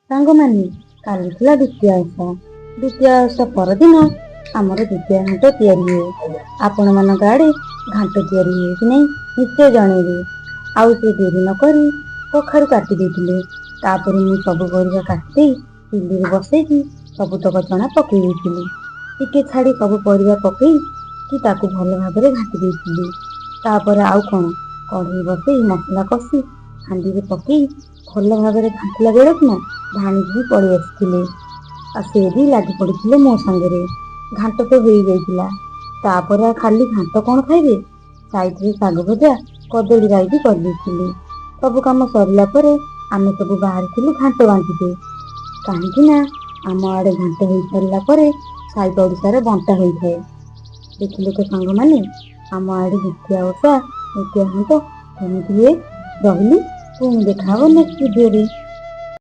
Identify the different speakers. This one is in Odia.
Speaker 1: ସାଙ୍ଗମାନେ, କାଲି ଥିଲା ଦ୍ୱିତୀୟା ଓଷା। ଦ୍ୱିତୀୟା ଓଷା ପରଦିନ ଆମର ଦ୍ୱିତୀୟା ଘାଣ୍ଟ ତିଆରି ହୁଏ। ଆପଣମାନଙ୍କ ଆଡ଼େ ଘାଣ୍ଟ ତିଆରି ହୁଏ କି ନାହିଁ, ନିଶ୍ଚୟ ଜଣେଇବେ। ଆଉ ସେ ଡେରି ନକରି କଖାରୁ କାଟି ଦେଇଥିଲେ। ତାପରେ ମୁଁ ସବୁ ପରିବା କାଟି ଦେଇ ଚୁଲିରେ ବସେଇକି ସବୁତକ ଚଣା ପକେଇ ଦେଇଥିଲି। ଟିକେ ଛାଡ଼ି ସବୁ ପରିବା ପକେଇ କି ତାକୁ ଭଲ ଭାବରେ ଘାଣ୍ଟି ଦେଇଥିଲି। ତାପରେ ଆଉ କ'ଣ, କଢ଼େଇ ବସେଇ ମସଲା କଷି ହାଣ୍ଡିରେ ପକେଇ ଭଲ ଭାବରେ ଘାଣ୍ଟିଲା ବେଳକୁ ନା ଭାଣିଜୀ ବି ପଳେଇ ଆସିଥିଲେ, ଆଉ ସେ ବି ଲାଗି ପଡ଼ିଥିଲେ ମୋ ସାଙ୍ଗରେ। ଘାଣ୍ଟ ତ ହେଇଯାଇଥିଲା। ତାପରେ ଆଉ ଖାଲି ଘାଣ୍ଟ କ'ଣ ଖାଇବେ, ସାଇଡ଼ରେ ଶାଗ ଭଜା, କଦଳୀ ରାଇ ବି କରିଦେଇଥିଲି। ସବୁ କାମ ସରିଲା ପରେ ଆମେ ସବୁ ବାହାରିଥିଲୁ ଘାଣ୍ଟ ବାଣ୍ଟିତେ, କାହିଁକି ନା ଆମ ଆଡ଼େ ଘାଣ୍ଟ ହେଇସାରିଲା ପରେ ସାଇ ପଡ଼ିଶାରେ ବଣ୍ଟା ହୋଇଥାଏ। ଦେଖିଲେ ତ ସାଙ୍ଗମାନେ, ଆମ ଆଡ଼େ ଦ୍ୱିତୀୟା ଓଷା ଦ୍ୱିତୀୟା ଘାଣ୍ଟ କେମିତି ହୁଏ। ରହିଲି, ପୁଣି ଦେଖା ହବ ନେକ୍ସଟ ଭିଡ଼ିଓରେ।